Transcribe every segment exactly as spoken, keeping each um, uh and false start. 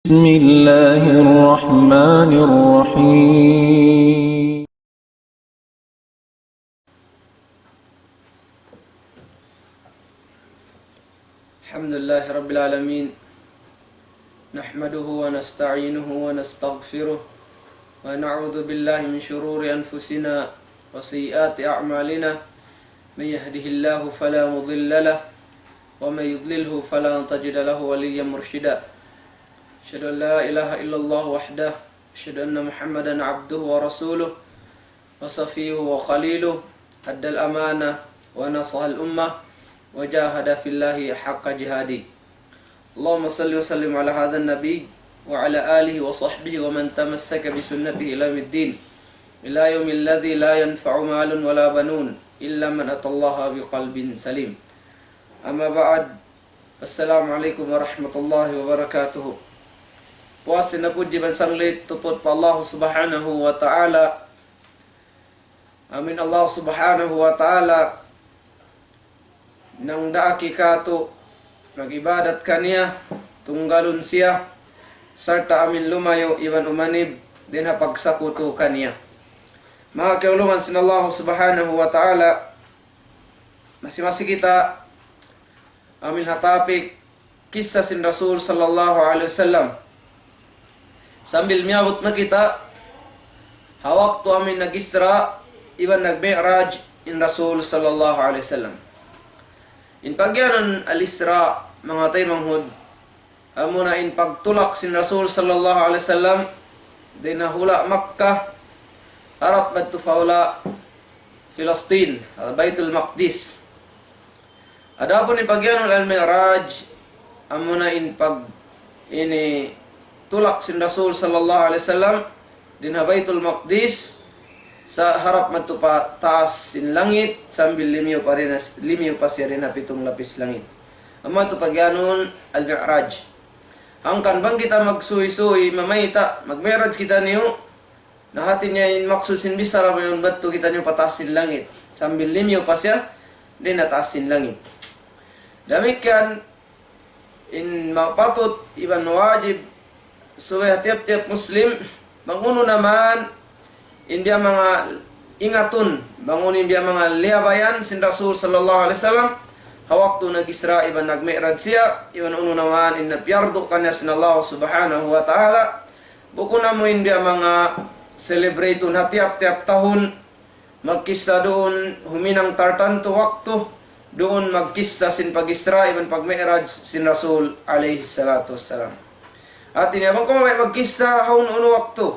بسم الله الرحمن الرحيم. الحمد لله رب العالمين. نحمده ونستعينه ونستغفره، ونعوذ بالله من شرور أنفسنا وسيئات أعمالنا. من يهده الله فلا مضل له، ومن يضلله فلا تجد له وليا مرشدا. أشهد أن لا إله إلا الله وحده، أشهد أن محمدا عبده ورسوله، وصفيه وخليله، أدى الأمانة ونصح الأمة، وجاهد في الله حق جهاده. اللهم صل وسلم على هذا النبي وعلى آله وصحبه ومن تمسك بسنته إلى يوم الدين، إلى يوم الذي لا ينفع مال ولا بنون إلا من أتى الله بقلب سليم. أما بعد، السلام عليكم ورحمة الله وبركاته. Puas na pudji iban sanglit tuput pa Allah Subhanahu wa Ta'ala. Amin, Allah Subhanahu wa Ta'ala nangdaak katu' mag-ibadat kaniya, tunggalun siya, sarta' amin lumayu' iban umanib dayn ha pagsakutu kaniya. Manga kiyaulungan sin Allah Subhanahu wa Ta'ala, masi-masi kita amin ha topic kissa sin Rasul sallallahu alayhi wasallam. Sambil miyabut na kita ha waktu amin nag-Isra iban nag-Mi'raj in Rasul sallallahu alayhi wasallam. In pagiyanun al-Isra, manga taymanghud, amuna in pagtulak sin Rasul sallallahu alayhi wasallam dayn ha hula' Makkah, harap madtu pa hula' Filistin, Baitul Maqdis. Adapun in pagiyanun al-Mi'raj, amuna in pag-, ini tulak sin Rasul sallallahu alayhi wasallam dayn ha Baitul Maqdis, sa harap madtu pa taas sin langit, sambil limiyu pa dayn, limiyu pa siya dayn ha pitung lapis langit. Amu yadtu pagiyanun al-Mi'raj. Hangkan bang kita magsuysuy, mamayta', mag-Mi'raj kitaniyu, na hati niya in maksud sin bichara mu yan, madtu kitaniyu pa taas sin langit. Sambil limiyu pa siya dayn ha taas sin langit. Damikkiyan in mapatut iban wajib subay ha tiyap-tiyap Muslim, bang unu na man in biya' manga ingatun, bang unu in biya' manga liyabayan sin Rasul sallallahu alayhi wasallam, ha waktu nag-Isra iban nag-Mi'raj siya, iban unu na man in napiyardu kaniya sin Allah Subhanahu wa Ta'ala, bukun amu in biya' manga celebrate-un ha tiyap-tiyap tahun, magkissa duun huminang tartantu waktu, duun magkissa sin pag-Isra iban pag-Mi'raj sin Rasul alayhi salatu wassalam. Hati niya bang kaw mabaya' magkissa ha unu-unu waktu,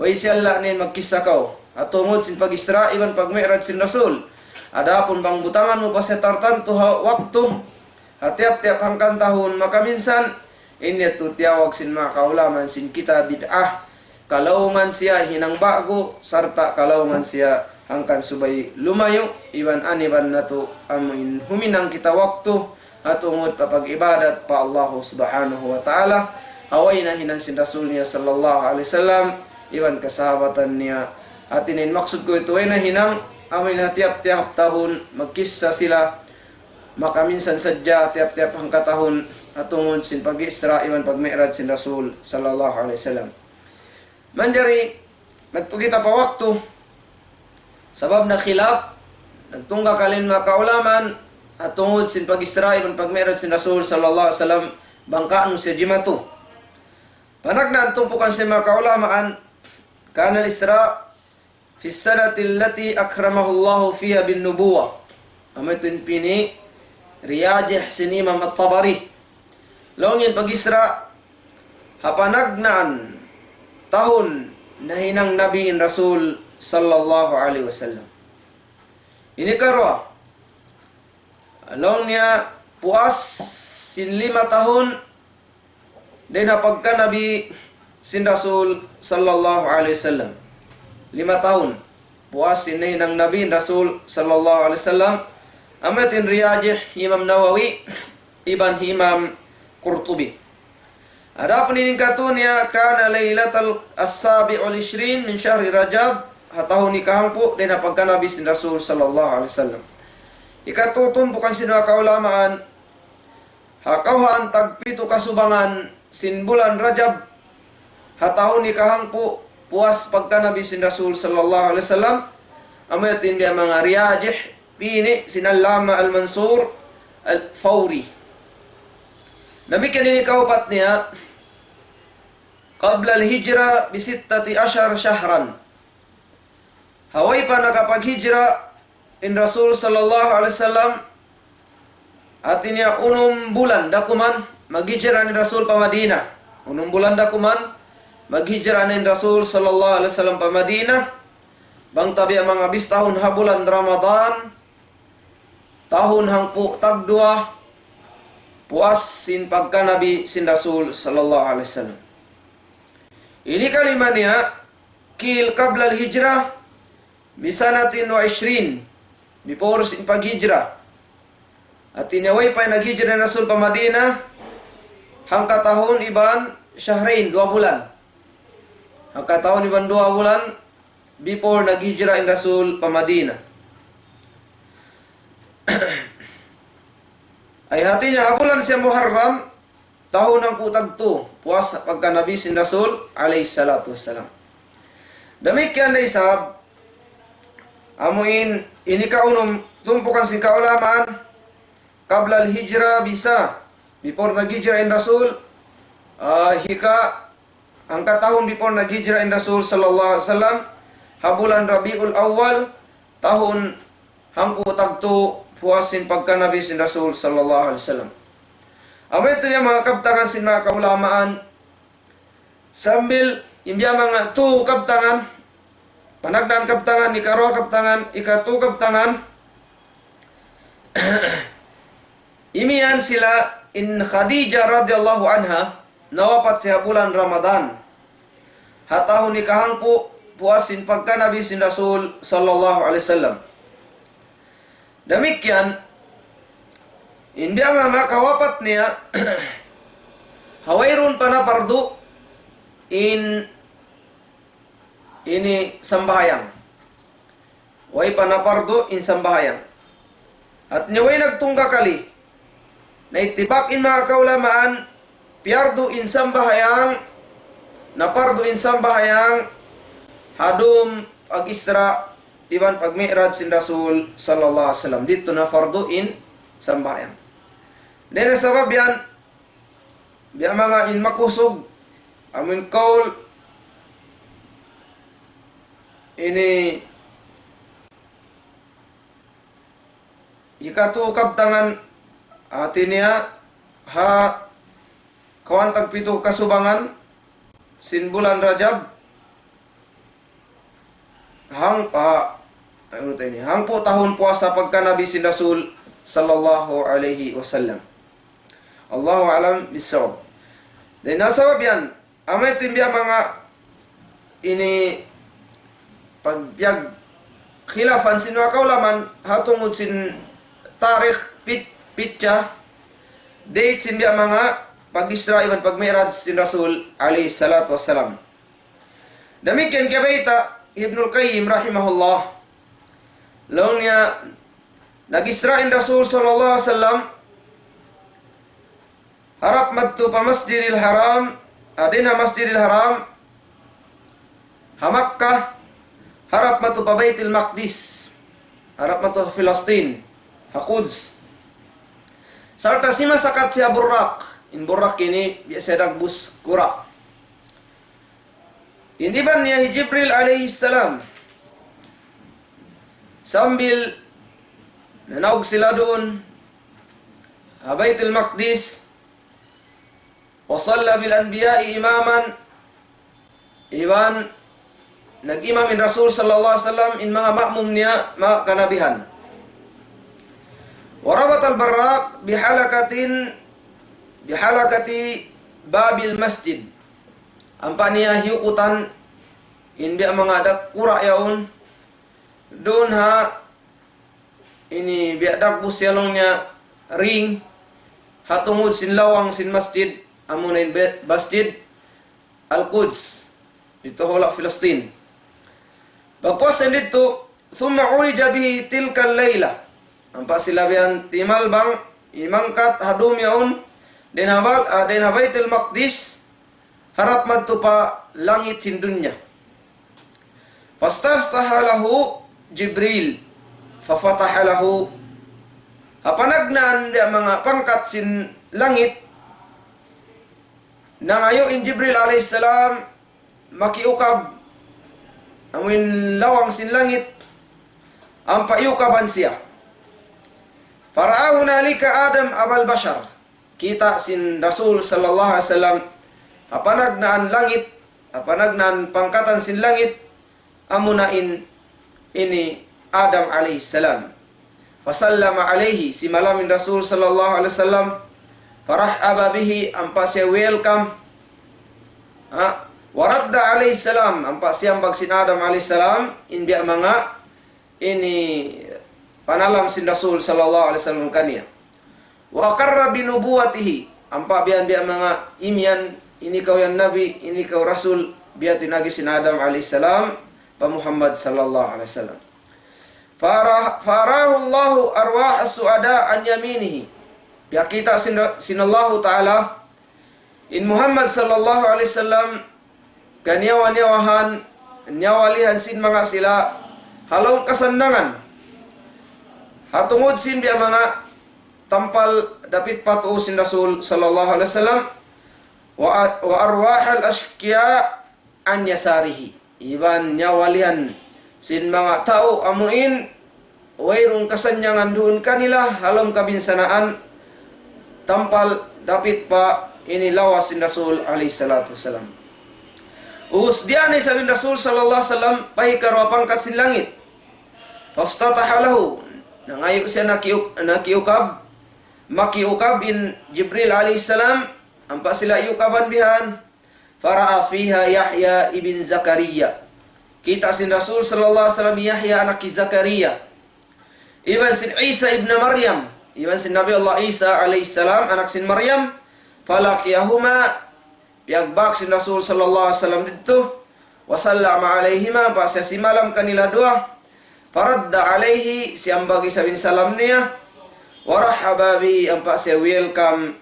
way siya la' niya magkissa kaw ha tungud sin pag-Isra iban pag-Mi'raj sin Rasul. Adapun bang butangan mu pa siya tartantu ha waktu, ha tiyap-tiyap hangkan tahun, maka minsan, in yadtu tiyawag sin manga kaulamaan sin kita bid'ah. Kalaungan siya hinang ba'gu, sarta' kalaungan siya hangkan subay lumayu', iban aniban natu' amu in huminang kita waktu, ha tungud pa pag-ibadat pa Allahu Subhanahu wa Ta'ala, ha way nahinang sin Rasul niya sallallahu alayhi wasallam, iban kasahabatan niya. Hati niya in maksud ku yadtu way nahinang, amu in ha tiyap-tiyap tahun, magkissa sila, maka minsan sadja tiyap-tiyap hangkatahun ha tungud sin pag-Isra iban pag-Mi'raj sin Rasul sallallahu alayhi wasallam. Manjari, madtu kita pa waktu, sabab nakhilaf, nagtungga' kaliyu in manga kaulamaan ha tungud sin pag-Isra iban pag-Mi'raj sin Rasul sallallahu alayhi wasallam, bang kaunu siya jimatu. Panagnaan tumpukan sin manga kaulamaan, كان الإسراء في السنة التي أكرمه الله فيها بالنبوة. Amu yadtu in piniriyajih sin Imam At-Tabari. Laung niya in pag-Isra ha panagnaan tahun nahinang Nabi in Rasul sallallahu alayhi wasallam. Ini karuwa, laung niya puas sin lima tahun dayn ha pagka Nabi sin Rasul sallallahu alayhi wasallam. Lima tahun. Puas sin nahinang Nabi in Rasul sallallahu alayhi wasallam. Amu yadtu in riyajih Imam Nawawi iban Imam Qurtubi. Adapun in hikatu niya, كان ليلة السابع والعشرين من شهر رجب, ha tahun hikahangpu' dayn ha pagka Nabi sin Rasul sallallahu alayhi wasallam. Hikatu tumpukan sin manga kaulamaan, ha kawhaan tagpitu kasubangan sin bulan Rajab, ha tahun hikahangpu' puas pagka Nabi sin Rasul sallallahu alayhi wasallam, amu yadtu in biya' manga rajih, pini' sin Allama Al-Mansur Al-Fawri. Damikkiyan in hikaupat niya, قبل الهجرة بستة عشر شهرا. Ha way pa nakapaghijra in Rasul sallallahu alayhi wasallam, hati niya unum bulan da kuman maghijra in Rasul pa Madina. Unum bulan da kuman maghijra in Rasul sallallahu alayhi wasallam pa Madina. Bang ta biya' manga bistahun ha bulan Ramadan, tahun hangpu' tagduwa, puas sin pagka Nabi sin Rasul sallallahu alayhi wasallam. Ini kalima niya, قيل قبل الهجرة بسنة وعشرين, before sin paghijra. Hati niya way pa naghijra in Rasul pa Madina, hangka tahun iban شهرين, duwa bulan. Hangka tahun iban duwa bulan, before naghijra in Rasul pa Madina. Ay hati niya, ha bulan siya Muharram, tahun hangpu' tagtu, puas pagka Nabi sin Rasul, alayhi salatu wassalam. Damikkiyan da isab, amu in, ini kaunum, tumpukan sin kaulamaan, قبل الهجرة بسنة, before naghijra in Rasul, ah, hika, hangka tahun before naghijra in Rasul sallallahu alayhi wasallam, ha bulan Rabiul Awwal, tahun hangpu' tagtu puas sin pagka Nabi sin Rasul sallallahu alayhi wasallam. Amu yadtu in manga kabtangan sin manga kaulamaan, sambil in biya' manga tu kabtangan, panagnaan kabtangan, ikaruwa kabtangan, ikatu kabtangan, imiyan sila in Khadijah radiyallahu anha, nawapat siya bulan Ramadan. Ha tahun hikahangpu' puas sin pagka Nabi sin Rasul sallallahu alayhi wasallam. Damikkiyan, in biya' manga kawapat niya, ha wayruun pa napardu in ini sambahayang. Way pa napardu in sambahayang. Hati niya way nagtungga kali. Naittipak in manga kaulamaan, piyardu in sambahayang, napardu in sambahayang, ha dum pag-Isra, iban pag-Mi'raj sin Rasul sallallahu alayhi wasallam. Didtu napardu in sambahayang. Dayn ha sabab yan, biya' manga in makusug, amu in kaul, ini, ikatu kabtangan, hati niya, ha, kawhaan tagpitu kasubangan, sin bulan Rajab, hang, ah, unu ta ini, hangpu' tahun puas pagka Nabi sin Rasul sallallahu alayhi wasallam. Allahu a'lam bissawab. Dayn ha sabab yan, amu yadtu in biya' manga ini pag-, piyagkhilafan sin manga kaulamaan, ha tungud sin tarikh, pit-, pitsa, date sin biya' manga pag-Isra iban pag-Mi'raj sin Rasul alayhi salatu wassalam. Damikkiyan kiyabayta' Ibnul Qayyim rahimahullah. Laung niya, nag-Isra in Rasul sallallahu alayhi wasallam, harap madtu pa Masjidil Haram, adin ha Masjidil Haram, ha Makkah, harap madtu pa Baytil Maqdis, harap madtu ha Filistin, ha Quds. Sarta' simasakat siya Buraq. In Buraq ini, biya' siya dagbus kura'. In iban niya hi Jibril alayhi salam. Sambil nanaug sila duun ha Baytul Maqdis, وصلى بالأنبياء إماما, iban nag-imam in Rasul sallallahu alayhi wasallam in manga ma'mum niya, manga kanabihan. وربط البراق بحلقة، بحلقة باب المسجد. Ampa niya hiyukutan in biya' manga dak kura' yaun, duun ha ini biya' dagbus siya laung niya ring, ha tungud sin lawang sin masjid, amuna in be-, Masjid Al-Quds, didtu ha hula' Filistin. Pagpuas niya didtu, ثم عرج به تلك الليلة. Ampa sila biya' yan timalbang, imangkat ha dum yaun, dayn ha Bal-, ah, dayn ha Baitul Maqdis, harap madtu pa langit sin dunya. فاستفتح له جبريل ففتح له. Ha panagnaan biya' manga pangkat sin langit, nangayu' in Jibril alayhis salam makiukab, amuin lawang sin langit, ampa iyukaban siya. فرأى هنالك آدم أبا البشر. Kita' sin Rasul sallallahu alayhi wasallam, ha panagnaan langit, ha panagnaan pangkatan sin langit, amuna in ini Adam alayhis salam. فسلم عليه, simalam in Rasul sallallahu alayhi wasallam, فرحب به, ampa siya welcome. Ha? ورد عليه السلام, ampa siyambag sin Adam alayhis salam in biya' manga ini panalam sin Rasul sallallahu alayhi wasallam kaniya. وأقر بنبوته, ampa biya' yan biya' manga imiyan, ini kaw yan Nabi, ini kaw Rasul, biya' yan in agi sin Adam alayhis salam pa Muhammad sallallahu alayhi wasallam. فأراه، فأراه الله أرواح السعداء عن يمينه. Piyakita' sin, sin Allahu Ta'ala in Muhammad sallallahu alayhi wasallam kaniyawa-niyawahan, niyawalihan sin manga sila ha lawm kasannangan. Ha tungud sin biya' manga tampal dapit pa tuu sin Rasul sallallahu alayhi wasallam. وأ-، وأرواح الأشقياء عن يساره. Iban niyawalihan sin manga tau amuin wayruun kasannangan duun kanila ha lawm kabinsanaan, tampal dapit pa ini lawas sin Rasul alayhis salatu wassalam. Ubus diyā na isab in Rasul sallallahu alayhi wasallam pa hikaruwa pangkat sin langit. فافتتح له, nangayu' siya nakiuk-, nakiukab, makiukab in Jibril alayhis salam, ampa sila iyukaban bihan. فرأى فيها يحيى ابن زكريا. Kita' sin Rasul sallallahu alayhi wasallam Yahya anak hi Zakariya. Iban sin Isa ibn Maryam. Iban sin Nabi Allah Isa alayhis salam, anak sin Maryam. فلقيهما, piyagbāk sin Rasul sallallahu alayhi wasallam didtu. وسلم عليهما, ampa siya simalam kanila duwa. فرد عليه, siyambag isab in salam niya. ورحب به, ampa siya welcome,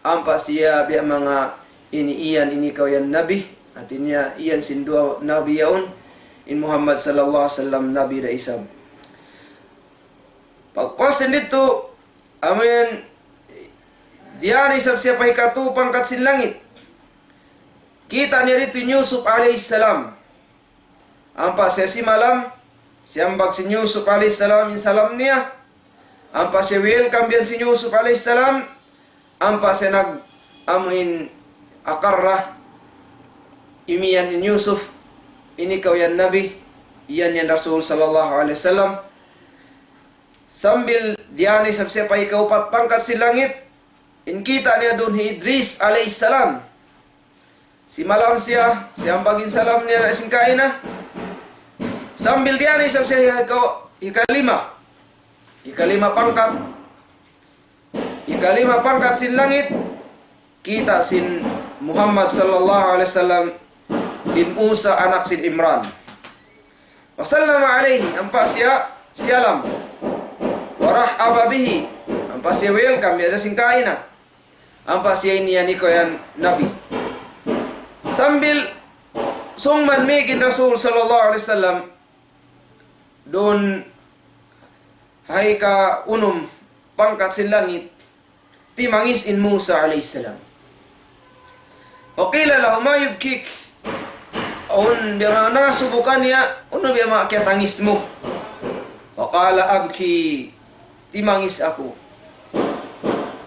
ampa siya biya' manga ini iyan, ini kaw yan Nabi. Hāti niya iyan sin duwa Nabi yaun, in Muhammad sallallahu alayhi wasallam Nabi da isab. Pagpuas sin didtu, amuin, diyā na isab siya pa hikatū pangkat sin langit. Kita' niya didtu in Yusuf alayhis salam. Ampa siya simalam, siyambag sin Yusuf alayhis salam in salam niya. Ampa siya welcome biya' yan sin Yusuf alayhis salam. Ampa siya nag-, amuin أقر, imiyan in Yusuf, ini kaw yan Nabi, iyan yan Rasul sallallahu alayhi wasallam. Sambil diyā na isab siya pa hikaupat pangkat sin langit, in kita' niya duun hi Idris alayhis salam. Simalam siya, siyambag in salam niya biya' sin kaina. Sambil diyā na isab siya hika-, hikalima. Hikalima pangkat. Hikalima pangkat sin langit, kita' sin Muhammad sallallahu alayhi wasallam in Musa anak sin Imran. وسلم عليه, ampa siya siyalam. ورحب به, ampa siya welcome biya' da sin kaina. Ampa siya ini yan ikaw yan Nabi. Sambil sung man mīg in Rasul sallallahu alayhi wasallam duun ha hikaunum pangkat sin langit, timangis in Musa alayhis salam. وقيل له: ما يبكيك؟ Awn biya' manga nangasubu kaniya, unu biya' manga kiyatangis mu? فقال: أبكي, timangis aku.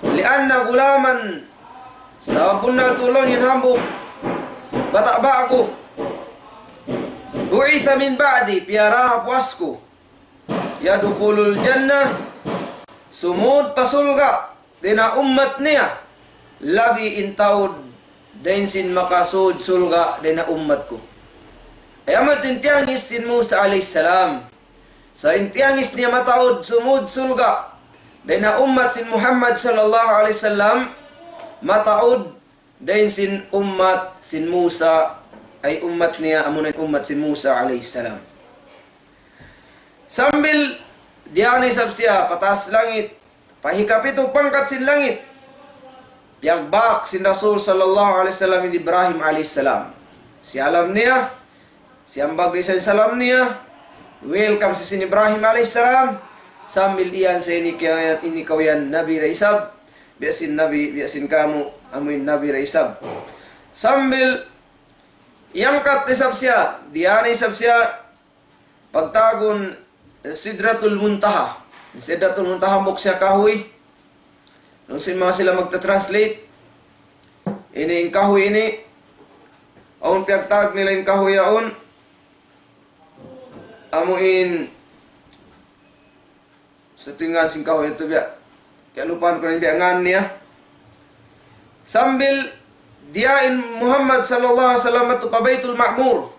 لأن غلاما, sabab bunnal tuud laung niya in hambuuk bata' ba'gu, بعث من بعدي, piyara ha puas ku. يدخل الجنة, sumūd pa surga' dayn ha ummat niya, labi in taud dayn sin makasūd surga' dayn ha ummat ku. Ay amu in tiyangis sin Musa alayhis salam. Sa' in tiyangis niya mataud sumūd surga' dayn ha ummat sin Muhammad sallallahu alayhi wasallam, mataud dayn sin ummat sin Musa, ay ummat niya, amuna in ummat sin Musa alayhis salam. Sambil diyā na isab siya pa taas langit, pa hikapitu pangkat sin langit, Piyagbak sin Rasul sallallahu alayhi wasallam in Ibrahim alayhi salam. Siyalam niya, siyambag niya sin salam niya, welcome sin Ibrahim alayhi salam, sambil iyan sa ini kiya-, ini kaw yan Nabi da isab, biya' sin Nabi, biya' sin kamu, amuin Nabi da isab. Sambil iyangkat isab siya, diyā na isab siya, pagtawagun Sidratul Muntaha. Sidratul Muntaha, hambuuk siya kahuy. Nung sin manga sila magta-translate, ini in kahuy ini, awn piyagtawag nila in kahuy yaun, amuin, sa tuud in ngan sin kahuy yadtu biya'. Kiyalupahan ku na in biya' ngan niya. Sambil diyā in Muhammad sallallahu alayhi wasallam madtu pa Baytul Ma'mur.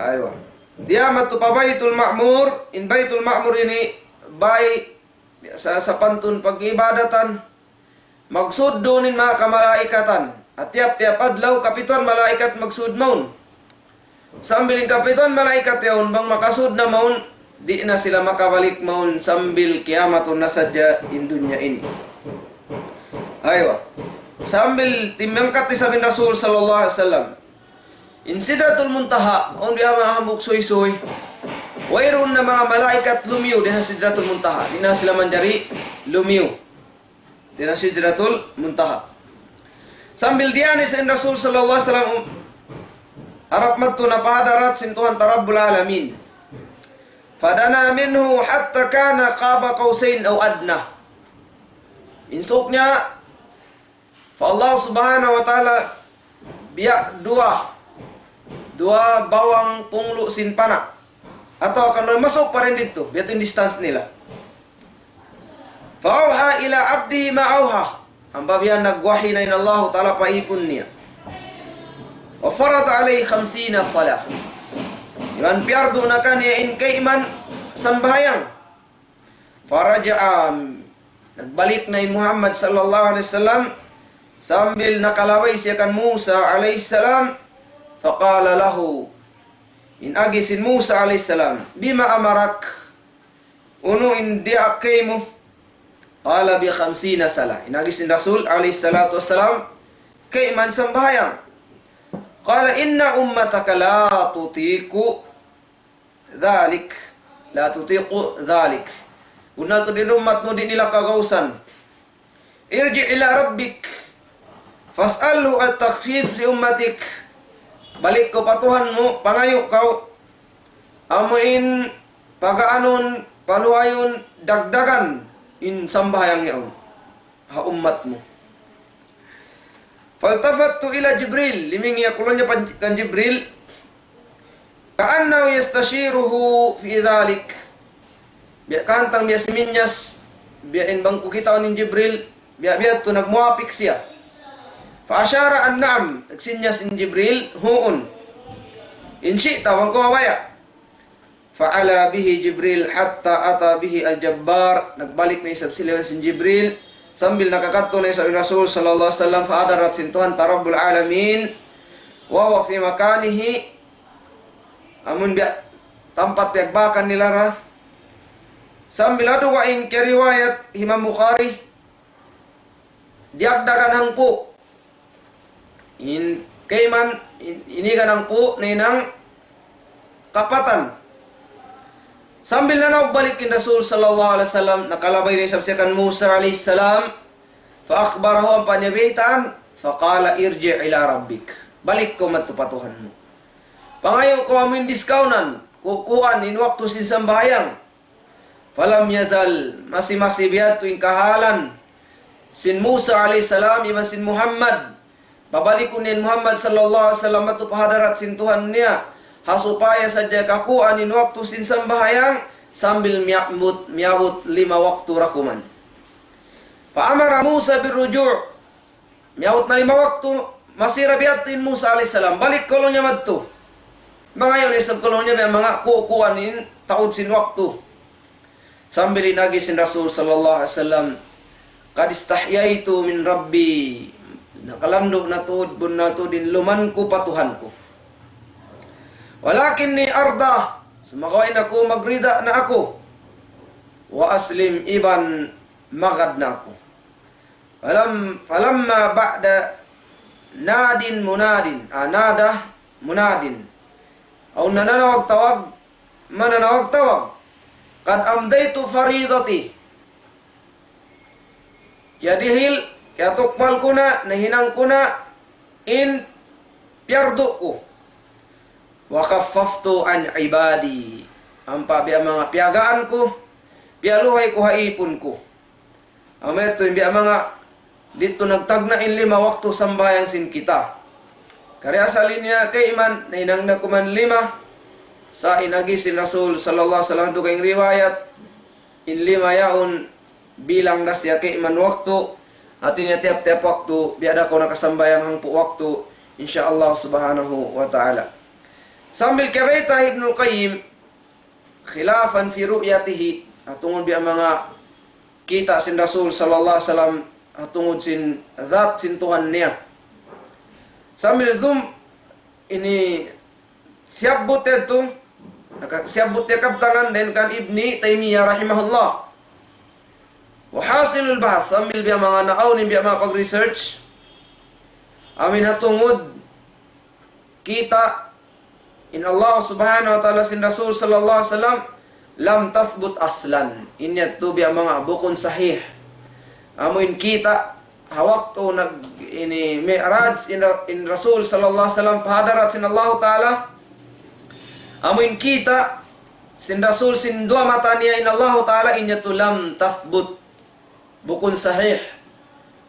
Aywa. Diyā madtu pa Baytul Ma'mur, in Baytul Ma'mur ini bāy sa, sapantun pag-iibadatan. Magsud duun in manga kamalaikatan. At tiyap-tiyap adlaw, kapituan malaikat magsud mawn. Sambil in kapituan malaikat yaun, bang makasud na mawn, di' na sila makabalik mawn sambil kiyamatun na sadja in dunya ini. Aywa. Sambil timangkat isab in Rasul sallallahu alayhi wasallam. In Sidratul Muntaha, awn biya' manga hambuuk suysuy. Wayruun na manga malaikat lumiyu dayn ha Sidratul Muntaha. Di' na sila manjari lumiyu dayn ha Sidratul Muntaha. Sambil diyā na isab in Rasul sallallahu alayhi wasallam, harap madtu na pa hadarat sin Tuhan ta Rabbul Alamin. فدنا منه حتى كان قاب قوسين أو أدنى. In suuk niya pa Allah Subhanahu wa Ta'ala, biya' duwa, duwa bawang punglu' sin pana'. Atawa kan masuuk pa rin didtu, biya' tu in distance nila. فأوحى إلى عبده ما أوحى. Ampa biya' nagwahi na in Allahu Ta'ala pa ipun niya. وفرض عليه خمسين صلاة. Iban piyardu na kaniya in kayman sambahayang. فرجع, nagbalik na in Muhammad sallallahu alayhi wasallam, sambil nakalabay siya kan Musa alayhi salam, فقال له, in agi sin Musa alayhi salam, بم أمرك, unu in diyaak kaymu? قال بخمسين صلاة. In agi sin Rasul alayhi salatu wassalam, kayman sambahayang. قال إن أمتك لا تطيق ذلك، لا تطيق ذلك. Bunnal tuud in ummat mu di' nila kagausan. ارجع إلى ربك فاسأله التخفيف لأمتك. Balik kaw pa Tuhan mu, pangayu' kaw, amuin pagaanun, paluhayun, dagdagan in sambahayang yaun ha ummat mu. فالتفت إلى جبريل, limingi aku laung niya pa kan Jibril, كأنه يستشيره في ذلك. Biya' kahantang biya' siminyas, biya' in bang ku kitaun in Jibril, biya', biya' tu nagmuwapik siya. فأشار أن نعم, nagsinyas in Jibril, huun. إن شئت, bang kaw mabaya'. فعلا به جبريل حتى أتى به الجبار. Nagbalik na isab sila sin Jibril, sambil nakakadtu na isab in Rasul sallallahu alayhi wasallam pa hadarat sin Tuhan ta Rabbul Alamin. وهو في مكانه, amun biya' tampat piyagbakan nila ra. Sambil ha dugaing kiyariwayat Imam Bukhari, diyagdagan hangpu'. In kayman, in, ini kan hangpu', nahinang kapatan. Sambil nanaug balik in Rasul sallallahu alayhi wasallam, nakalabay na isab siya kan Musa alayhi salam, فأخبره, ampa niya biyaytaan, فقال ارجع إلى ربك. Balik kaw madtu pa Tuhan mu. Pangayu' kaw amuin diskaunan, kukuan in waktu sin sambahayang. فلم يزل, masi-masi biya' tu in kahalan sin Musa alayhi salam iban sin Muhammad. Pabalikun niya in Muhammad sallallahu alayhi wasallam madtu pa hadarat sin Tuhan niya. Ha supaya sadja kakuan in waktu sin sambahayang sambil miyabut, miyabut lima waktu ra kuman. فأمر موسى بالرجوع. Miyabut na lima waktu, masi ra biya' tu in Musa alayhi salam. Balik kaw laung niya madtu. Mangayu' na isab kaw laung niya biya' manga kukuan in taud sin waktu. Sambil in agi sin Rasul sallallahu alayhi wasallam, قد استحييت من ربي. Nakalandu' na tuud, bunnal tuud in luman ku pa Tuhan ku. ولكني أرضى, sumagawa' in aku magrida na aku. وأسلم, iban magad na aku. فلم فلما بعد ناد مناد, ah, نادى مناد. Awn nanawag-tawag, mananawag-tawag. قد أمضيت فريضتي. Kiyadihil, kiyatukbal ku na, nahinang ku na in piyardu ku. وخففت عن عبادي. Ampa biya' manga piyagaan ku, piyaluhay ku ha ipun ku. Amu yadtu in biya' manga didtu nagtagna' in lima waktu sambahayang sin kita. Kari asal niya kayman, nahinang na kuman lima. Sa' in agi sin Rasul sallallahu alayhi wasallam, dugaing riwayat, in lima yaun bilang da siya kayman waktu. Hati niya tiyap-tiyap waktu, biya' da kaw nakasambahayang hangpu' waktu, insya Allah subhanahu wa ta'ala. Sambil kiyabayta' Ibnul Qayyim, خلافا في رؤيته, ha tungud biya' manga kita' sin Rasul sallallahu alayhi wasallam, ha tungud sin dhat sin Tuhan niya. Sambil dum ini siyabbut yadtu, naka-, siyabbut niya kabtangan dayn kan Ibni Taymiyyah rahimahullah. وحاصل البحث, sambil biya' manga naawn in biya' manga pag-research, amu in ha tungud kita' in Allah subhanahu wa ta'ala sin Rasul sallallahu alayhi wasallam, لم تثبت أصلا. In yadtu biya' manga bukun sahih. Amu in kita' ha waktu nag-, ini mi'raj in Ra-, in Rasul sallallahu alayhi wasallam pa hadarat sin Allah ta'ala. Amu in kita' sin Rasul sin duwa mata niya in Allah ta'ala, in yadtu لم تثبت. Bukun sahih.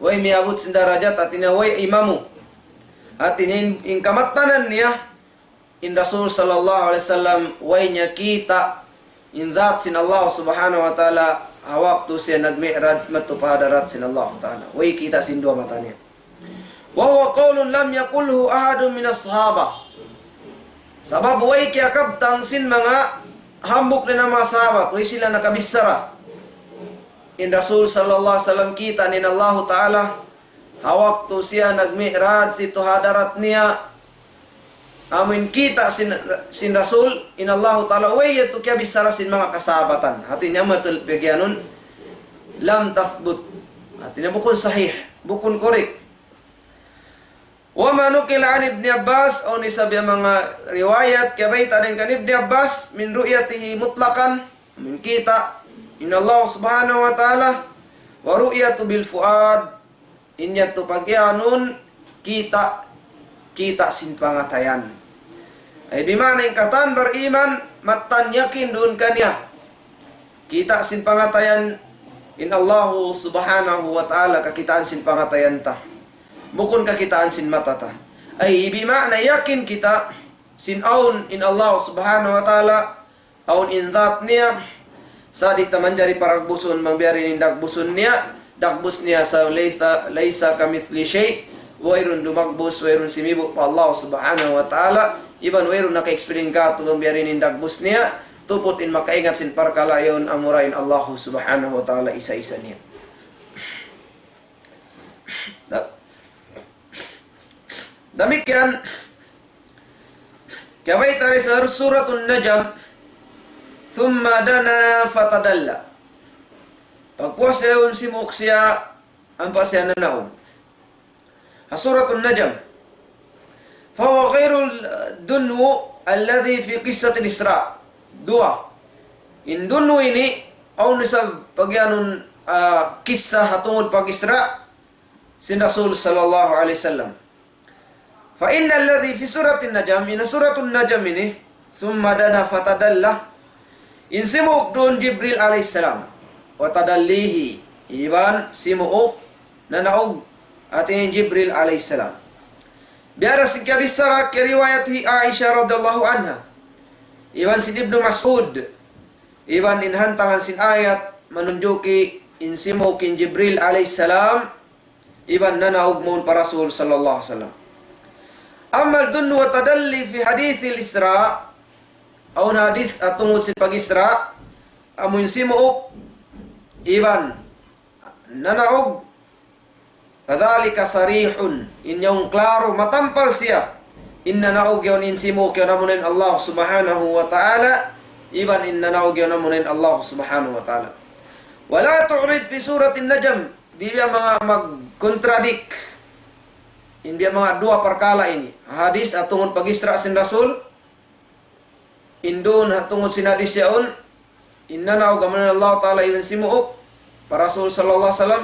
Way miyabut sin darajat, hati niya way imamu. Hati niya in, in kamattanan niya, in Rasul sallallahu alayhi wasallam, way niya kita' in dhat sin Allah subhanahu wa ta'ala, ha waktu siya nag-mi'raj madtu pa hadarat sin Allah ta'ala. Way kita' sin duwa mata niya. وهو قول لم يقله أحد من الصحابة. Sabab way kiyakabtang sin manga hambuuk na manga sahabat, way sila nakabichara. In Rasul sallallahu alayhi wasallam kita' niya in Allahu ta'ala, ha waktu siya nag-mi'raj didtu ha hadarat niya. Amu in kita' sin, sin Rasul, in Allahu ta'ala, way yadtu kiyabichara sin manga kasahabatan. Hati niya matul pagiyanun, لم تثبت. Hati niya bukun sahih, bukun correct. وما نقل عن ابن عباس, awn isab biya' manga riwayat, kiyabayta' dayn kan Ibni Abbas, من رؤيته مطلقا, amu in kita' in Allah subhanahu wa ta'ala, ورؤيته بالفؤاد, in yadtu pagiyanun kita', kita' sin pangatayan. Ay bima'na in katan bariman, mattan yakin duun kaniya. Kita' sin pangatayan in Allahu subhanahu wa ta'ala, kakitaan sin pangatayan ta. Bukun kakitaan sin mata ta. Ay bima'na yakin kita' sin awn in Allah subhanahu wa ta'ala, awn in dhat niya, sa' di' ta manjari paragbusun, bang biya' diin in dagbus niya, dagbus niya sa' ليس، ليس كمثله شيء, wayruun dumagbus, wayruun simibu' pa Allah subhanahu wa ta'ala, iban wayruun naka-experience katu' bang biya' diin in dagbus niya, tuput in makaingat sin parkala' yaun amura in Allah subhanahu wa ta'ala isa-isa niya. Da-, damikkiyan, kiyabayta' dayn ha Suratun Najm, ثم دنا فتدلى. Pagpuas yaun simuk siya, ampa siya nanaug. Ha Suratun Najm. فهو غير الدنو الذي في قصة الإسراء. Duwa. In dunnu ini, awn isab pagiyanun, ah, kissa ha tungud pag-Isra' sin Rasul sallallahu alayhi wasallam. فإن الذي في سورة النجم, in Suratun Najm ini, ثم دنا فتدلى, in simuuk duun Jibril alayhi salam, وتدليه, iban simuuk nanaug, hati niya Jibril alayhi salam. Biya' da sin kiyabichara, kiyariwayat hi Aisha radiyallahu anha, iban sin Ibnu Mas'ud, iban in hantangan sin ayat manunjuki in simuuk in Jibril alayhi salam, iban nanaug mawn pa Rasul sallallahu alayhi wasallam. أما الدنو والتدلي في حديث الإسراء, awn hadith ha tungud sin pag-Isra', amu in simuuk, iban nanaug, فذلك صريح, in yaun klaru, matampal siya. In nanaug yaun, in simuuk yaun amuna in Allah subhanahu wa ta'ala, iban in nanaug yaun amuna in Allah subhanahu wa ta'ala. ولا تعرض في سورة النجم Di' biya' manga mag-contradict in biya' manga duwa parkala' ini. Hadith ha tungud pag-Isra sin Rasul, in duun ha tungud sin hadith yaun, in nanaug amu in Allah Ta'ala iban simuuk pa Rasul sallallahu alayhi wasallam.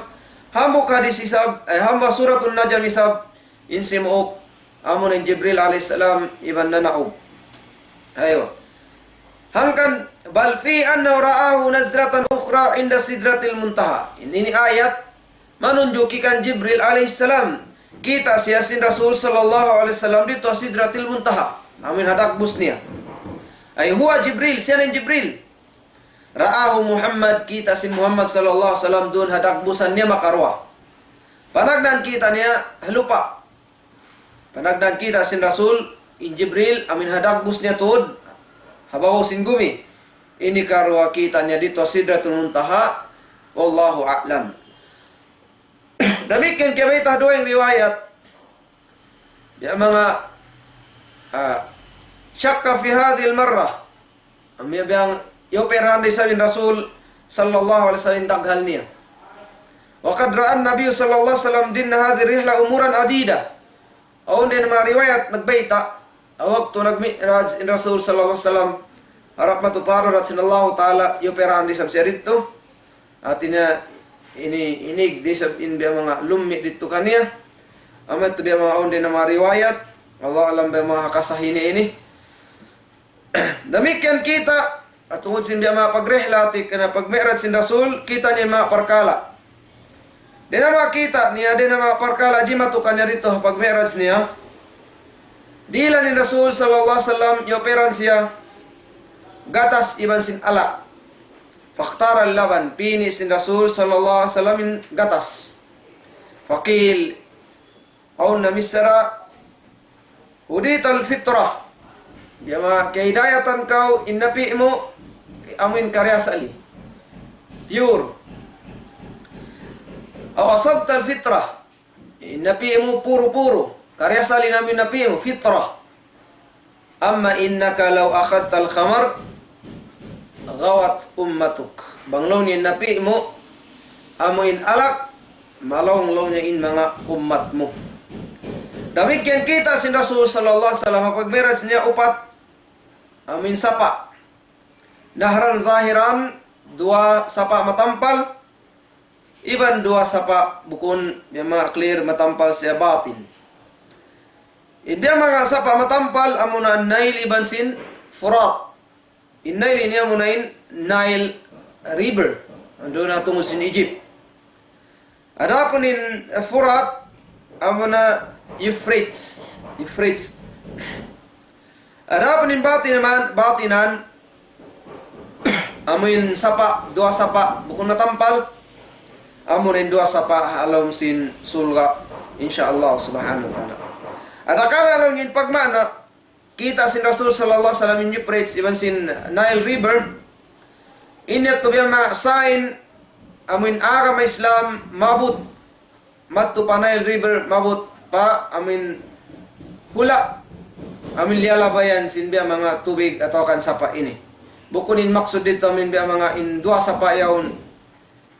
Hambuuk hadith isab, eh, hambuuk Suratun Najm isab, in simuuk, amu in Jibril alayhi salam iban nanaug. Aywa. Hangkan, بل فيه أنه رآه نزلة أخرى عند سدرة المنتهى. Ini, ini ayat manunjuki kan Jibril alayhi salam, kita' siya sin Rasul sallallahu alayhi wasallam didtu ha Sidratil Muntaha. Amu in ha dagbus niya. Ay huwa Jibril, siya in Jibril. رآه محمد, kita' sin Muhammad sallallahu alayhi wasallam duun ha dagbusan niya makaruwa. Panagnaan kita' niya ha lupa'. Panagnaan kita' sin Rasul, in Jibril, amu in ha dagbus niya tuud ha babaw sin gumi. Ini karuwa kita' niya didtu ha Sidratul Muntaha. Wallahu a'lam. Damikkiyan kiyabayta' ha duwa riwayat. Biya' manga, ah, شك في هذه المرة. Amu in biya' iyupirahan da isab in Rasul sallallahu alayhi wasallam daghal niya. وقد رأى النبي صلى الله عليه وسلم ضمن هذه الرحلة أمورا عديدة. Awn dayn ha manga riwayat nagbayta', ha waktu nagmi'raj in Rasul sallallahu alayhi wasallam, harap matuparan sin Allahu Ta'ala, iyupirahan da isab siya didtu. Hāti niya, ini, ini, di' isab in biya' manga lummi' didtu kaniya. Amu yadtu biya' manga awn dayn ha manga riwayat, Allahu a'lam biya' manga ha kasahih niya ini. Damikkiyan kita', ha tungud sin biya' manga pagrihla, hāti kaniya pagmi'raj sin Rasul, kita' niya manga parkala'. Dayn ha manga kita' niya, dayn ha manga parkala' jimatu kaniya didtu ha pagmi'raj niya. Dihilan in Rasul sallallahu alayhi wasallam, iyupirahan siya gatas iban sin ala'. فاختار اللبن, pini' sin Rasul sallallahu alayhi wasallam in gatas. فقيل, awn namichara, هديت الفطرة. Biya' manga kiyahidayatan kaw in napi' mu, amu in kariasali. Pure. أو أصبت الفطرة. In napi' mu puru-puru. Kariasali in amu in napi' mu, fitra. أما إنك لو أخذت الخمر غوت أمتك. Bang laung niya in napi' mu, amu in alak, malaung laung niya in manga ummat mu. Damikkiyan kita' sin Rasul sallallahu alayhi wasallam, ha pagmi'raj niya upat, amu in sapa'. نهرا ظاهرا, duwa sapa' matampal, iban duwa sapa' bukun, biya' manga clear, matampal siya batin. In biya' manga sapa' matampal, amuna Nile iban sin Furat. In Nile ini amuna in Nile River. Andu na tungud sin Egypt. Adapun in, eh, Furat, amuna Euphrates. Euphrates. Adapun in batinan, batinan, amu in sapa', duwa sapa', bukun matampal, amu in duwa sapa' ha lawm sin surga', insya Allah subhanahu wa ta'ala. Adakala laung in pagmana, kita' sin Rasul sallallahu alayhi wasallam in Euphrates, iban sin Nile River, ini yadtu biya' manga sign, amu in agama Islam, maabut, madtu pa Nile River, maabut pa amu in hula', amu in liyalabayan sin biya' manga tubig atawa kan sapa' ini. Bukun in maksud didtu amu in biya' manga in duwa sapa' yaun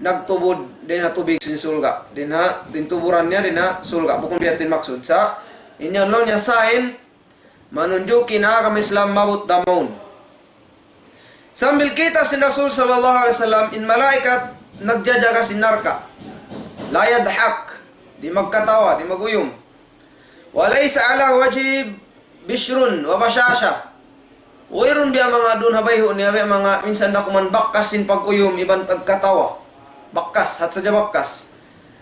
nagtubud dayn ha tubig sin surga'. Dayn ha, in tuburan niya dayn ha surga'. Bukun biya' yadtu in maksud. Sa', in yan laung niya sign, manunjuki in agama Islam maabut da mawn. Sambil kita' sin Rasul sallallahu alayhi wasallam in malaikat nagjajaga sin narka'. لا يضحك, di' magkatawa, di' mag-uyum. وليس على وجهه بشر وبشاشة. Wayruun biya' manga duun ha bayhu' niya, biya' manga minsan da kuman bakkas sin pag-uyum iban pagkatawa. Bakkas, hat sadja bakkas.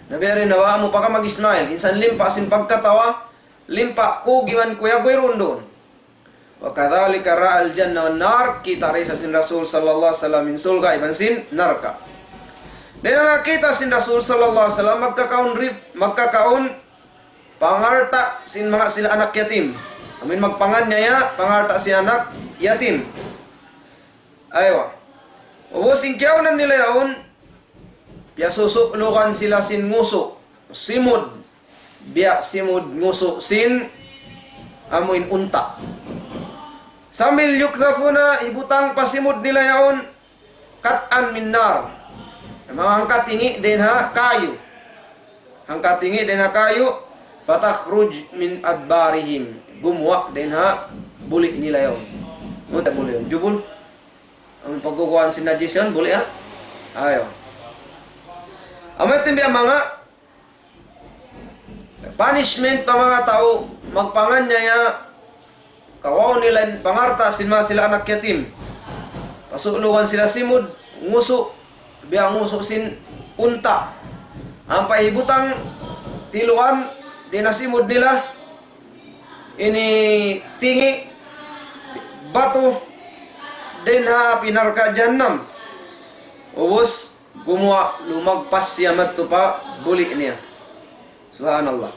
Na biya' diin na wa mu pa ka mag-smile. Minsan limpa' sin pagkatawa, limpa' kug iban kuyag wayruun duun. وكذلك رأى الجنة والنار, kita' da isab sin Rasul sallallahu alayhi wasallam in surga' iban sin narka'. Dayn ha manga kita' sin Rasul sallallahu alayhi wasallam, magkakaun rib-, magkakaun pangalta' sin manga sila anak yatim. Amu in magpanganiaya, pangalta' sin anak yatim. Aywa. Ubus in kiyaunan nila yaun, piyasusu'lugan sila sin ngusu', simud, biya' simud ngusu' sin amu in unta'. Sambil يقذفون, hibutang pa simud nila yaun, قطعا من نار. Manga hangkatingi' dayn ha kayu. hangkatingi' dayn ha kayu, فتخرج من أدبارهم. Gumuwa' dayn ha buli' nila yaun. Unu ta buli' yaun? Jubul? Amu in pagkukuhaan sin najis yaun, buli', ha? Ayaw. Amu yadtu in biya' manga punishment pa manga tau magpanganyaya, kawaun nila in pangalta' sin manga sila anak yatim. Pasulugan sila simud, ngusu', biya' ngusu' sin unta'. Ampa hibutang tiluan, dayn ha simud nila, ini tingi' batu dayn ha api narka' jahannam. Ubus, gumuwa' lumagpas siya madtu pa buli' niya. Subhanallah.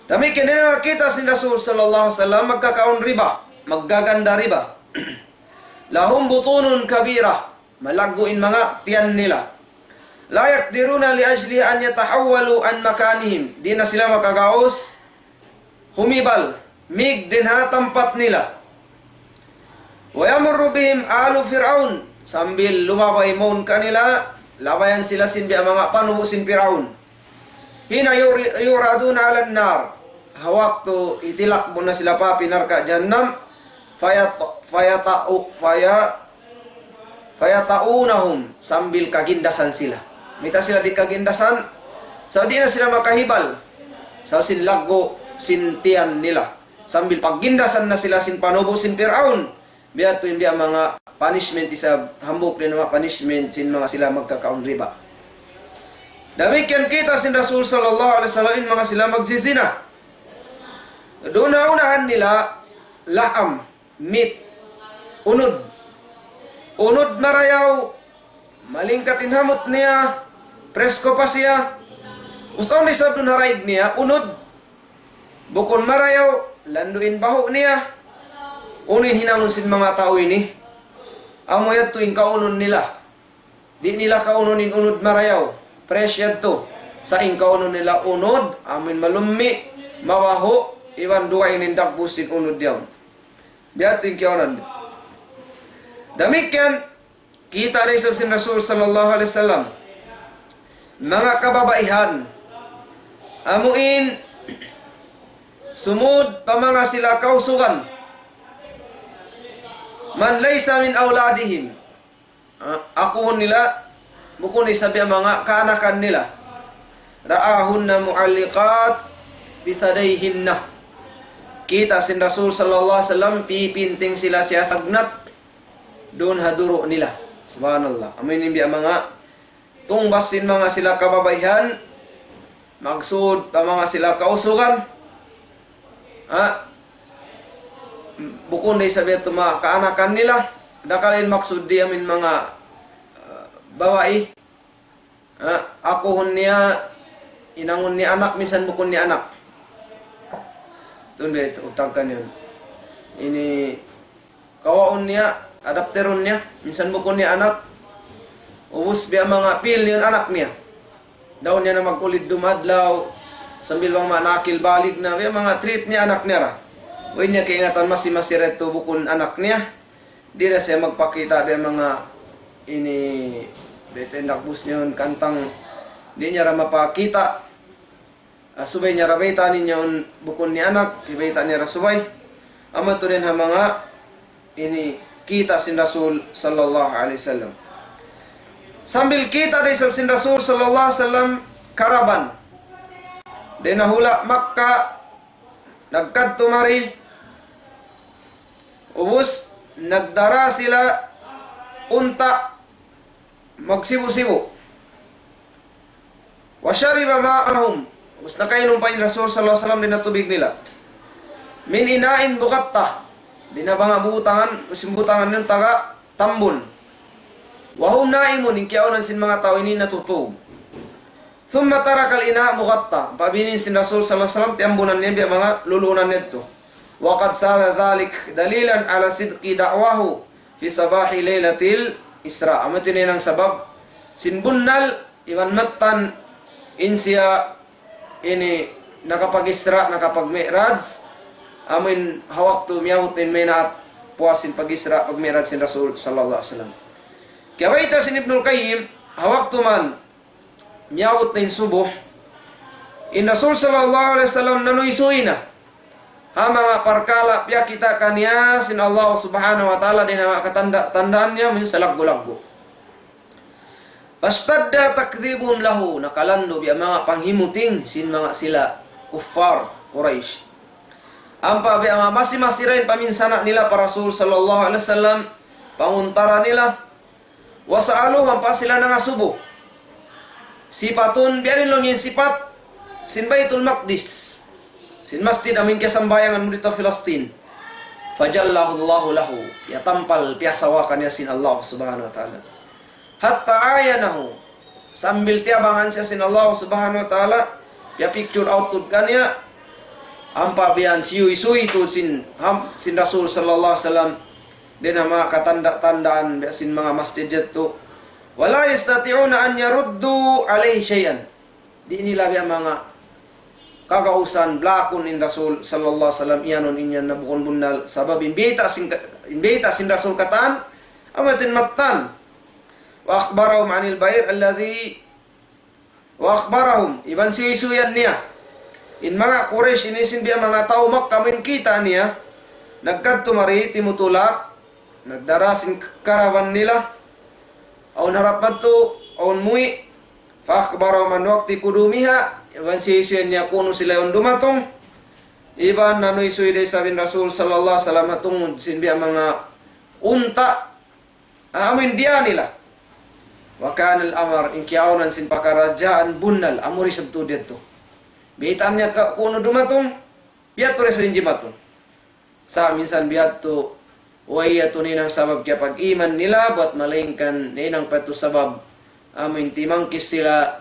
Damikkiyan in nakita' sin Rasul sallallahu alayhi wasallam magkakaun riba, maggaganda riba. لهم بطون كبيرة. Malaggu' in manga tiyan nila. لا يقدرون لأجلها أن يتحولوا عن مكانهم. Di' na sila makagaus humibal, mig dayn ha tampat nila. ويمر بهم آل فرعون. Sambil lumabay mawn kanila, labayan sila sin biya' manga panubu' sin Piraun. حين يعر-، يعرضون على النار. Ha waktu hitilakbun na sila pa api narka' jahannam, فيط-، فيطأ-، في-، فيطؤونهم, sambil kagindasan sila. Mayta' sila di' kagindasan, sa' di' na sila makahibal. Sa' sin laggu' sin tiyan nila. Sambil paggindasan na sila sin panubu' sin Piraun. Biya' yadtu in biya' manga punishment isab, hambuuk dayn ha manga punishment sin manga sila magkakaun riba. Damikkiyan kita' sin Rasul sallallahu alayhi wasallam in manga sila magjizina. Duun ha unahan nila, laham, meat, unud. Unud marayaw, malingkat in hamut niya, presko pa siya. Ubus awn isab duun ha daig niya, unud, bukun marayaw, landu' in bahu' niya. Unu in hinangun sin manga tau ini? Amu yadtu in kaunun nila. Di' nila kaunun in unud marayaw. Fresh yadtu. Sa' in kaunun nila unud, amu in malummi', mabahu', iban dugaing in dagbus sin unud yaun. Biya' yadtu in kiyaunun. Damikkiyan, kita' da isab sin Rasul sallallahu alayhi wasallam. Manga kababaihan, amu in sumud pa manga sila kausugan. من ليس من أولادهم. Ah, akuhun nila, bukun isab biya' manga kaanakan nila. رآهن معلقات بثديهن. Kita' sin Rasul sallallahu alayhi wasallam, pipinting sila siyasagnat duun ha duru' nila. Subhanallah. Amu ini biya' manga tungbas sin manga sila kababaihan, maksud pa manga sila kausugan. Ha? Bukun da isab yadtu manga kaanakan nila. Dakala' in maksud di' amin manga, ah, babai. Ha? Akuhun niya, hinangun niya anak, minsan bukun niya anak. Tundu' itu, utang kaniya. Ini kawaun niya, adapterun niya, minsan bukun niya anak, ubus biya' manga feel niya in anak niya. Daw niya na magkulid dum adlaw, sambil bang manakil balig na, biya' manga treat niya anak niya ra. Way niya kaingatan masi-masi ra yadtu bukun anak niya. Di' na siya magpakita' biya' manga ini, biya' tindak bus niya yun, kantang di' niya ra mapakita'. Ah, subay niya ra baytaan niya yaun bukun niya anak, hibayta' niya ra subay. Amu yadtu dayn ha manga ini kita' sin Rasul sallallahu alayhi wasallam. Sambil kita' da isab sin Rasul sallallahu alayhi wasallam karaban. Dayn ha hula' Makkah, nagkadtu mari, ubus, nagdara sila unta' magsibu'-sibu'. وشرب ماءهم. Ubus nakainum pa in Rasul sallallahu alayhi wasallam dayn ha tubig nila. من إناء مغطى. Dayn ha manga butangan, sin butangan niya taga tambun. وهم نائمون, in kiyaunan sin manga tau ini natutug. ثم ترك الإناء مغطى. Pabinin sin Rasul sallallahu alayhi wasallam, tiyambunan niya biya' manga luluunan niya yadtu. وقد صار ذلك دليلا على صدق دعواه في صباح ليلة الإسراء. Amu yadtu in hinang sabab, sin bunnal, iban mattan, in siya ini nakapag-Isra', nakapag-Mi'raj, amu in ha waktu miyabut in maynaat puas sin pag-Isra', pag-Mi'raj sin Rasul sallallahu alayhi wasallam. Kiyabayta' sin Ibnul Qayyim, ha waktu man miyabut na in subuh, In Rasul sallallahu alayhi wasallam nanuysuy na ha manga parkala' piyakita' kaniya sin Allah subhanahu wa ta'ala dayn ha manga katanda-tandaan niya, amu in salaggu'-laggu'. فاشتد تكذيبهم له, nakalandu' biya' manga panghimuting sin manga sila kuffar Quraysh. Ampa biya' manga masi-masi ra in paminsana' nila pa Rasul sallallahu alayhi wasallam, panguntara nila. وسألوه, ampa sila nangasubu. Sipatun, biya' diin laung niya in sipat sin Baytul Maqdis, sin masjid amu in kiyasambahayangan mu didtu ha Filistin. فجلاه الله له, piyatampal, piyasawa kaniya sin Allah subhanahu wa ta'ala. حتى عاينه, sambil tiyabangan siya sin Allah subhanahu wa ta'ala, piyapicture out tuud kaniya, ampa biya' siyuysuy tuud sin, ham-, sin Rasul sallallahu alayhi wasallam, dayn ha manga katanda-tandaan biya' sin manga masjid yadtu. ولا يستطيعون أن يردوا عليه شيئا. Di' nila biya' manga kagausan blakun in Rasul sallallahu alayhi wasallam, iyanun in yan na bukun bunnal, sabab in bayta' sin, in bayta' sin Rasul katan, amu yadtu in mattan. وأخبرهم عن البعير الذي وأخبرهم, iban siyuysuyan niya in manga Quraysh ini sin biya' manga tau Makkah, amu in kita' niya, nagkadtu mari timutulak, nagdara sin caravan nila, awn harap madtu, awn muwi'. فأخبرهم عن وقت قدومها, iban siyuysuyan niya kunu' sila yaun dumatung, iban nanuysuy da isab in Rasul sallallahu alayhi wasallam ha tungud sin biya' manga unta', amu in diyā nila. وكان الأمر, in kiyaunan sin pakaradjaan bunnal, amu ra isab tuud yadtu. Baytaan niya ka-, kunu' dumatung, biyadtu ra isab in jimatung. Sa' minsan biyadtu, way yadtu nahinang sabab kiyapag-iman nila, buwat malaingkan nahinang pa yadtu sabab, amu in timangkis sila,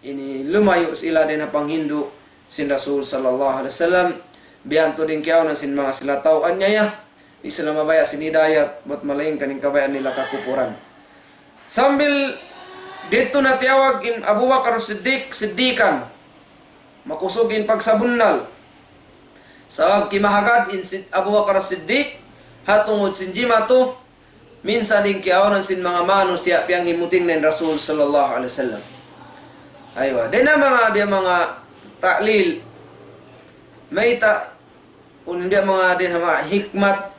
ini lumayu' sila dayn ha panghindu' sin Rasul sallallahu alayhi wasallam. Biya' tuud in kiyaunan sin manga sila tau anyaya, di' sila mabaya' sin hidayat, buwat malaingkan in kabayaan nila kakupuran. Sambil didtu na tiyawag in Abu Bakar Siddiq, Siddiqan. Makusug in pagsabunnal. Sabab kimahagad in Sid-, Abu Bakar Siddiq, ha tungud sin jimatu, minsan in kiyaunan sin manga manusiya' piyanghimuting na in Rasul sallallahu alayhi wasallam. Aywa, dayn ha manga biya' manga ta'lil, mayta', unu biya' manga dayn ha manga hikmat,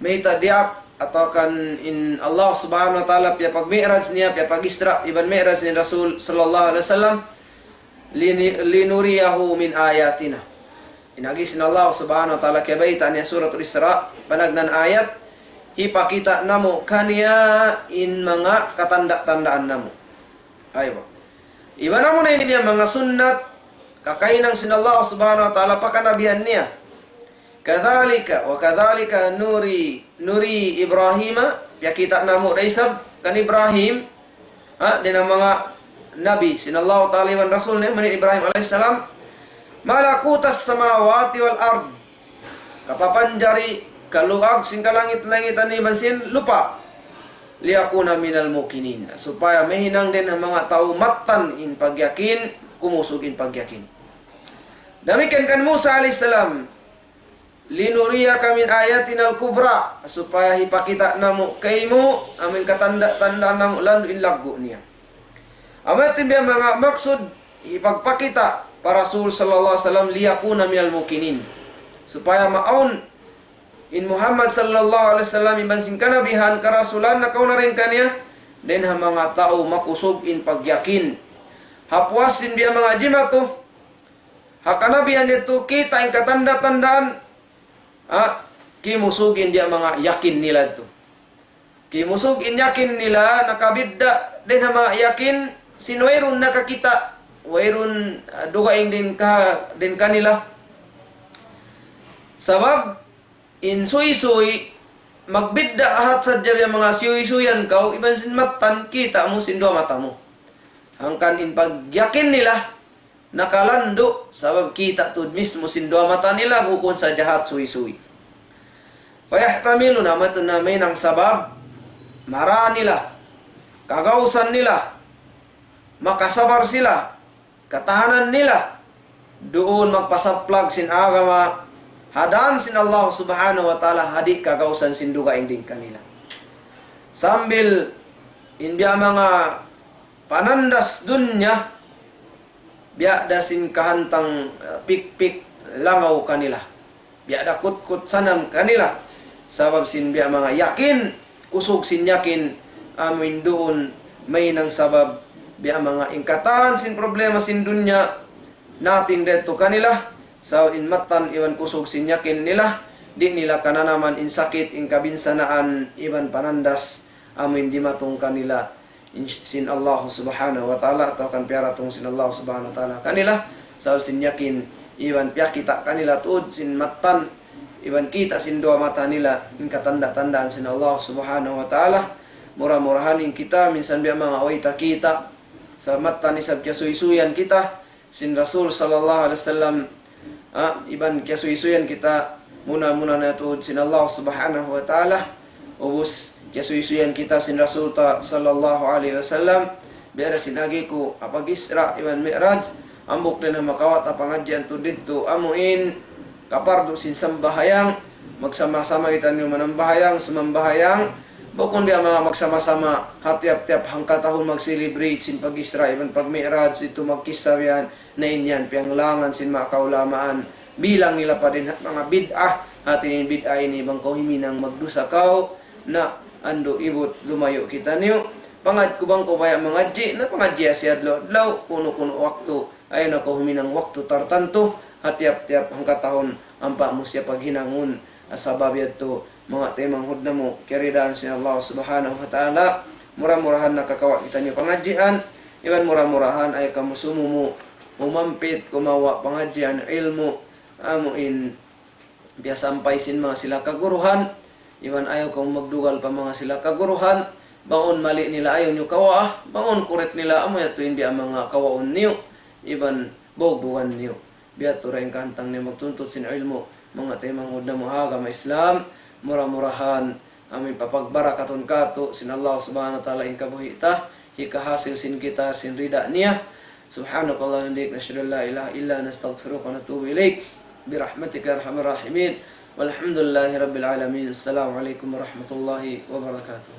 mayta' diyaak, atawa kan in Allah subhanahu wa ta'ala piyapag-mi'raj niya, piyapag-isra', iban mi'raj niya Rasul sallallahu alayhi wasallam, lini-, لنريه من آياتنا. In agi sin Allah subhanahu wa ta'ala kiyabayta' niya Suratul Isra, panagnaan ayat, hipakita' namu' kaniya in manga katanda-tandaan namu'. Aywa. Iban amu na ini biya' manga sunnat, kakahinang sin Allah subhanahu wa ta'ala pa kanabihan niya. كذلك، وكذلك نري، نري إبراهيم, piyakita' namu' da isab kan Ibrahim, ha, dayn ha manga nabi sin Allah ta'ala iban rasul niya, amu in Ibrahim alayhi salam, ملكوت السماوات والأرض, kapapanjari kaluag sin kalangit-langitan iban sin lupa'. ليكون من الموقنين, supaya mahinang dayn ha manga tau mattan in pagyakin, kumusug in pagyakin. Damikkiyan kan Musa alayhi salam, لنريك من آياتنا الكبرى, supaya hipakita' namu' kaymu amu in katanda-tandaan namu' landu' in laggu' niya. Amu yadtu in biya' manga maksud hipagpakita' pa Rasul sallallahu alayhi wasallam, ليكون من الموقنين. Supaya maawn in Muhammad sallallahu alayhi wasallam iban sin kanabihan, karasulan nakauna dayn kaniya, dayn ha manga tau makusug in pagyakin. Ha puas sin biya' manga jimatu, ha kanabihan yadtu kita' in katanda-tandaan, ha, kimusug in biya' manga yakin nila yadtu. Kimusug in yakin nila, nakabidda' dayn ha manga yakin sin wayruun nakakita', wayruun, ah, dugaing dayn ka-, dayn kanila. Sabab, in suysuy, magbidda' hat sadja biya' manga siyuysuyan kaw, iban sin mattan kita' mu sin duwa mata mu. Hangkan in pagyakin nila, nakalandu', sabab kita' tuud mismu sin duwa mata nila, bukun sadja hat suysuy. فيحتملون, amu yadtu na mahinang sabab, mara nila, kagausan nila, makasabar sila, katahanan nila, duun magpasaplag sin agama, ha dān sin Allah subhanahu wa ta'ala, ha di' kagausan sin dugaing dayn kanila. Sambil in biya' manga panandas dunya, biya' da sin kahantang, eh, pikpik langaw kanila. Biya' da kutkut sanam kanila. Sabab sin biya' manga yakin, kusug sin yakin, amuin duun, mahinang sabab, biya' manga in katan sin problema sin dunya, nating didtu kanila, sa' in mattan iban kusug sin yakin nila, di' nila kananaman in sakit, in kabinsanaan, iban panandas, amuin dimatung kanila, in, sin Allah Subhanahu wa Ta'ala, atawa kan piyaratung sin Allah Subhanahu wa Ta'ala kanila, sa' sin yakin, iban piyakita' kanila tuud sin mattan, iban kita' sin duwa mata nila, in katanda-tandaan sin Allah Subhanahu wa Ta'ala, mura-murahan in kita, minsan biya' manga way ta kita', sa' mattan isab kiyasuysuyan kita, sin Rasul sallallahu alayhi wasallam, ah, iban kiyasuysuyan kita, muna-muna na tuud sin Allah Subhanahu wa Ta'ala, ubus kiyasuysuyan kita sin Rasul ta sallallahu alayhi wasallam, biya' da sin agi ku, ha pag-Isra iban Mi'raj, hambuuk dayn ha makawa' ta pangadjian tuud didtu, amuin, kapardu sin sambahayang, magsama-sama kitaniyu manambahayang, sumambahayang, bukun biya' manga magsama-sama, ha tiyap-tiyap hangkatahun mag-celebrate sin pag-Isra iban pag-Mi'raj, didtu magkissa biya' yan, na in yan, piyanglangan sin manga kaulamaan, bilang nila pa dayn ha manga bid'ah, hati niya in bid'ah ini bang kaw huminang magdusa kaw, na andu' ibut lumayu' kitaniyu, pangad ku bang kaw baya' mangadji', na pangadji' siya adlaw-adlaw, kunu-kunu waktu, ayaw na kaw huminang waktu tartantu, ha tiyap-tiyap hangkatahun, ampa mu siya paghinangun, sabab yadtu, manga taymanghud namu', kiyaridaan sin Allah Subhanahu wa Ta'ala, mura-murahan nakakawa' kitaniyu pangadjian, iban mura-murahan ayaw kamu sumumu, umampit, kumawa' pangadjian, ilmu', amuin, piyasampay sin manga sila kaguruhan, iban ayaw kamu magdugal pa manga sila kaguruhan, bang awn mali nila ayaw niyu kawaa, bang awn correct nila amu yadtu in biya' manga kawaun niyu, iban bugbugan niyu. Biya' tu ra in kahantang niya magtuntut sin ilmu', manga taymanghud namu' ha agama Islam, mura-murahan, amuin papagbarakatun katu' sin Allah Subhanahu wa Ta'ala in kabuhi' ta, hikahasil sin kita sin rida niya. سبحانك اللهم وبحمدك، نشهد أن لا إله إلا أنت، نستغفرك ونتوب إليك، برحمتك يا أرحم الراحمين، والحمد لله رب العالمين. السلام عليكم ورحمة الله وبركاته.